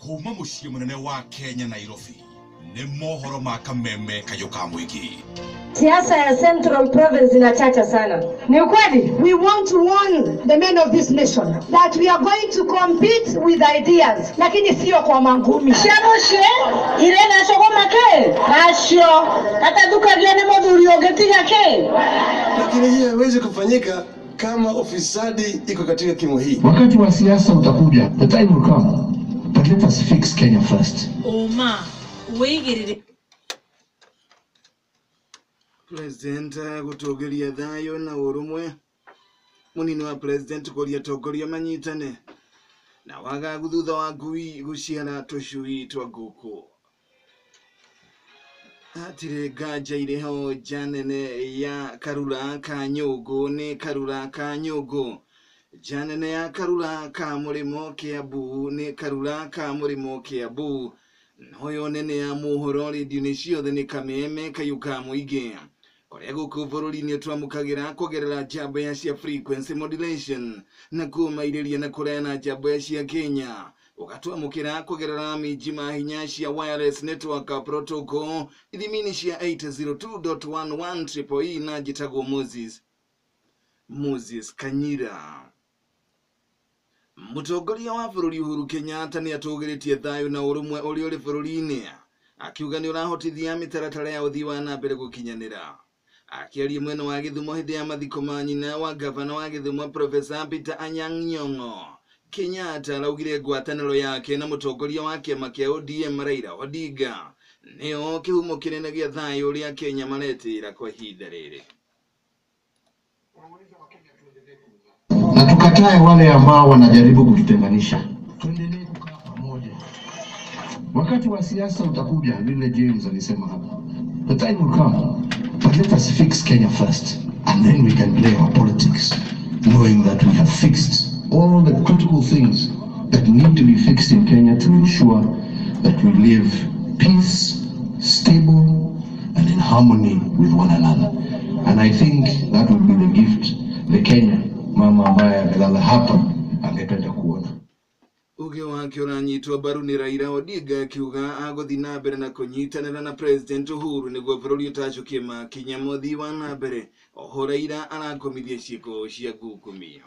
Kuma muciĩ munene wa Kenya Nairobi nĩ mohoro ma kameme kayũ ka mũingĩ. Siasa ya Central Province inachacha sana. Ni ukweli? We want to warn the men of this nation that we are going to compete with ideas, lakini sio kwa mangumi. Cia muciĩ irĩ na cũgũma kĩ nacio atathukagia nĩ mũthuri ũngĩ tiga kĩ. Lakini hii haiwezi kufanyika kama ufisadi iko katika kimo hii. Wakati wa siasa utakuja, the time will come, but let us fix Kenya first. Ũma wĩigĩrĩre. President gutugiria thayo na urumwe. Munini wa president kuria atongoria manyitane na wagagu thutha wa ngui guciara tucui twa nguku. Hatirĩ nganja irĩ ho nja nene ya Karura ka Nyũngũ nĩ Karura ka Nyũngũ. Nja nene ya Karura ka Mũrĩmo Kĩambu nĩ Karura ka Mũrĩmo Kĩambu. Noyo nene ya mohoro redio-inĩ ciothe nĩ kameme kayũ ka mũingĩ. Kũrĩa gũkũ bũrũri-inĩ twamũkagĩra kũgerera njamba ya cia frequency modulation na kũmairĩria na kũraya na njamba ya cia Kenya. Ũgatwamũkĩra kũgerera minji mahinya cia wireless network protocol ithimi-inĩ cia 802.11 triple E na njĩtagwo Moses Kanyira. Mũtongoria wa bũrũri Uhuru Kenyatta nĩ atũgĩrĩtie thayũ na ũrũmwe ũrĩa ũrĩ bũrũri-inĩ, akiuga nĩ ũrahotithia mĩtaratara ya ũthii wa na mbere gũkinyanĩra. Akĩaria mwena wa Gĩthumo hĩndĩ ya mathiko ma nyina wa gavana wa Gĩthumo Profesa Peter Anyang' Nyong'o, Kenyatta araugire ngwatanĩro yake na mũtongoria wa kĩama kĩa ODM Raila Odinga nĩo kĩhumo kĩnene gĩa thayũ ũrĩa Kenya maretĩĩra kwa ihinda rĩrĩ. Na tukatae wale ambao wanajaribu kututenganisha. Tuendelee kukaa pamoja. Wakati wa siasa utakuja, vile James alisema hapa. The time will come, but let us fix Kenya first, and then we can play our politics, knowing that we have fixed all the critical things that need to be fixed in Kenya to ensure that we live peace, stable, and in harmony with one another. And I think that would be the gift the Kenya mama ambaye amelala hapa angependa kuona. Uge wake ũranyitwo mbaru nĩ Raila Odinga akiuga agũthiĩ na mbere na kũnyitanĩra na President Uhuru nĩguo bũrũri ũtacũkie makinya ma ũthii wa na mbere. Oho Raila arakomithia ciĩko cia ngukumio.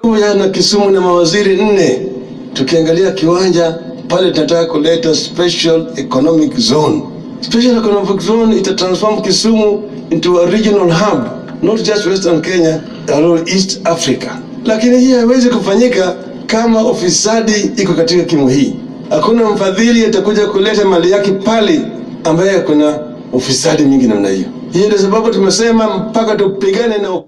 Kuja na Kisumu na mawaziri 4 tukiangalia kiwanja pale, tunataka kuleta special economic zone. Special economic zone ita transform Kisumu into a regional hub, not just Western Kenya, but East Africa. Lakini hii haiwezi kufanyika kama ufisadi iko katika kimo hii. Hakuna mfadhili atakuja kuleta mali yake pale ambaye kuna ufisadi mingi namna hiyo. Hiyo ndio sababu tumesema mpaka tupigane na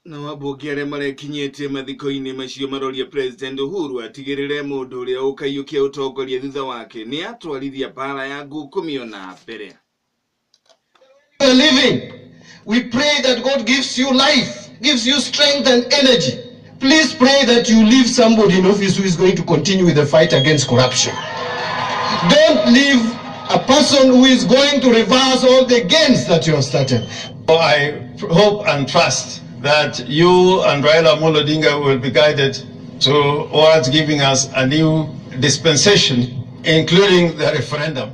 na wabunge arĩa marekinyĩtie mathiko-inĩ macio maroria President Uhuru atigĩrĩre mũndũ ũrĩa ũkaiyũkia ũtongoria thutha wake nĩ atwarithia mbara ya ngukumio na mbere. Living, we pray that God gives you life, gives you strength and energy. Please pray that you leave somebody in office who is going to continue with the fight against corruption. Don't leave a person who is going to reverse all the gains that you have started. I hope and trust that you and Raila Amolo Odinga will be guided towards giving us a new dispensation, including the referendum.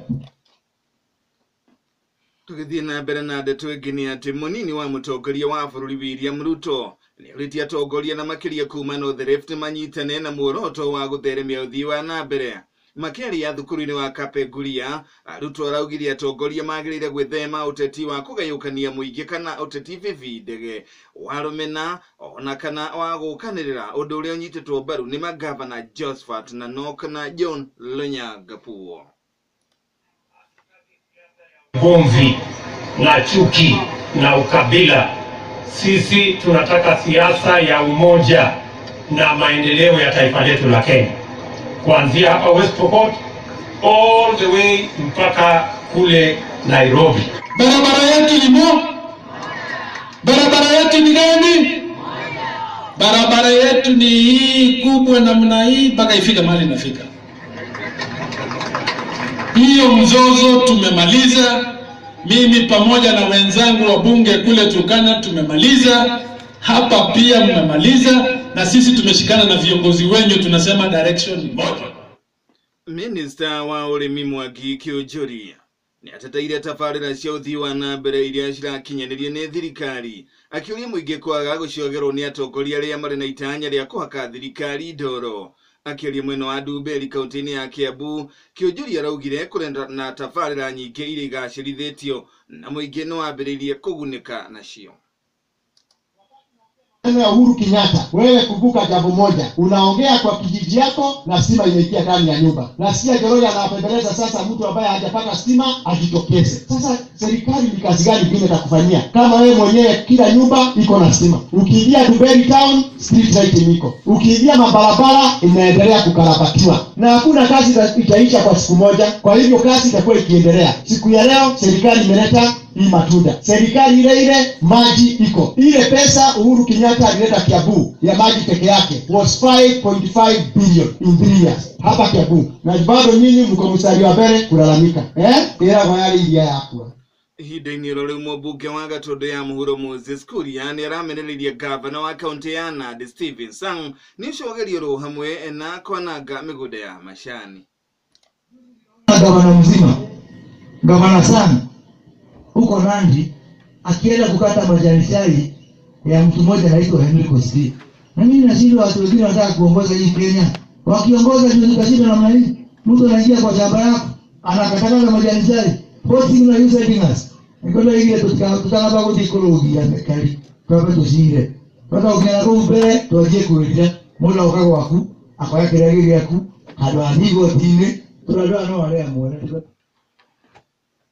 Tũgĩthiĩ na mbere na ndeto ĩngĩ nĩ atĩ mũnini wa mũtongoria wa bũrũri William Ruto nĩorĩtie atongoria na makĩria kuma North Rift manyitane na muoroto wa gũtheremia ũthii wa na mbere. Makĩaria thukuru-inĩ wa Kapenguria, Ruto araugire atongoria magĩrĩire gwĩthema ũteti wa kũgayũkania mũingĩ kana ũteti bibi ndege wa rũmena ona kana wa gũkanĩrĩra, ũndũ ũrĩa ũnyitĩtwo mbaru nĩ magavana Josephat Nanok na John Lonyangapuo. Ugomvi na chuki na ukabila. Sisi tunataka siasa ya umoja na maendeleo ya taifa letu la Kenya, kuanzia hapa West Pokot all the way mpaka kule Nairobi. Barabara yetu ni mo? Barabara yetu ni gani? Barabara yetu ni hii kubwa namna hii mpaka ifika mahali inafika. Hiyo mzozo tumemaliza. Mimi pamoja na wenzangu wa bunge kule Turkana tumemaliza, hapa pia mmemaliza, na sisi tumeshikana na viongozi wenyu, tunasema direction moja. Minista wa ũrĩmi Mwangi Kĩũnjũri nĩateteire tabarĩra cia ũthii wa na mbere iria cirakinyanĩrio nĩ thirikari, akĩũria mũingĩ kwaga gũcogerwo nĩ atongoria arĩa marĩ na itanya rĩa kũhaka thirikari ndoro. Akĩaria mwena wa Ndumberi kaunti-inĩ ya Kiambu, Kĩũnjũri araugire kũrĩ na tabarĩra nyingĩ iria igacĩrithĩtio na mũingĩ nĩwambĩrĩirie kũgunĩka nacio. Ya Uhuru Kenyatta, wewe kumbuka jambo moja, unaongea kwa kijiji yako na stima inaingia ndani ya nyumba. Nasikia Njoroge anawapembeleza sasa, mtu ambaye hajapata stima ajitokeze. Sasa serikali ni kazi gani ingine itakufanyia kama wewe mwenyewe kila nyumba iko na stima? Ukiingia Ndumberi town street lighting iko, ukiingia mabarabara inaendelea kukarabatiwa, na hakuna kazi itaisha kwa siku moja. Kwa hivyo kazi itakuwa ikiendelea. Siku ya leo serikali imeleta hii matunda, serikali ile ile maji iko ile. Pesa Uhuru Kenyatta alileta Kiambu ya maji peke yake was 5.5 billion in 3 years hapa Kiambu, na bado nyinyi mko mstari wa mbele kulalamika ira gwayari iria yakwa. Ihinda-inĩ oro rĩu mũmbunge wa Gatũndũ ya mũhuro Moses Kuria nĩaramenereirie gavana wa kaunti ya Nandi Stephen Sang nĩ ũcogerio ro hamwe na kwananga mĩgũnda ya macani. Gavana mzima, gavana Sang huko Nandi akienda kukata majani chai ya mtu mmoja anaitwa Henry Kosti. Na mimi nashindwa, watu wengine wanataka kuongoza hii Kenya. Wakiongoza ndio tukashinda namna hii. Mtu anaingia kwa shamba yako, anakatakata majani chai. What signal are you sending us? Nikola ile tutakaba kutikologia kali. Kwa tushinde. Kwa ukienda kwa mbele tuaje kueleza mola ukako waku akoya kiragi yaku handu anigo tine turarwa no aria mwene.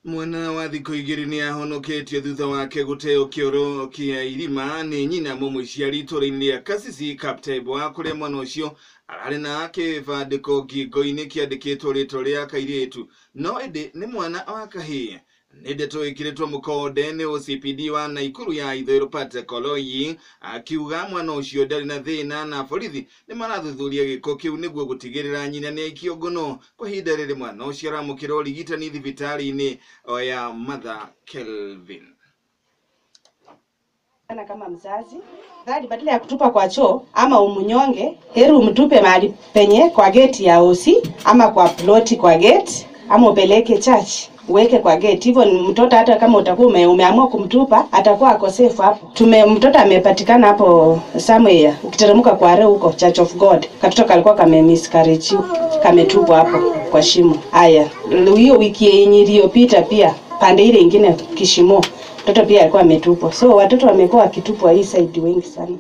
Mwana wa thikũ igĩrĩ nĩahonoketio thutha wake gũteo kĩoro kĩa irima nĩ nyina mũmũciari itũũra-inĩ rĩa Kasisi Kaptebwa, kũrĩa mwana ũcio ararĩ na kĩbandĩko ngingo-inĩ kĩandĩkĩtwo rĩtwa rĩa kairĩtu no ĩndĩ nĩ mwana wa kahĩĩ. Nĩ ndeto ĩkĩrĩtwo mũkonde nĩ OCPD wa Naikuru ya Ithũĩro Patrick Koloi akiuga mwana ũcio ndarĩ na thĩna na borithi nĩ marathuthuria gĩko kĩu nĩguo gũtigĩrĩra nyina nĩ aikio ngono. Kwa ihinda rĩrĩ mwana ũcio aramũkĩra ũrigitani thibitarĩ-inĩ ya Mother Kelvin. Kama mzazi dhali, badala ya kutupa kwa choo ama umunyonge, heri umtupe mahali penye kwa gate ya OC ama kwa ploti kwa gate ama upeleke church uweke kwa gate. Hivyo mtoto hata kama utakuwa umeamua kumtupa atakuwa ako safe hapo. Mtoto amepatikana hapo somewhere, ukiteremka kwa re huko Church of God, katoto kalikuwa kame miscarriage kametupwa hapo kwa shimo. Haya, hiyo wiki yenye iliyopita pia pande ile ingine Kishimo mtoto pia alikuwa ametupwa. So watoto wamekuwa wakitupwa hii side wengi sana.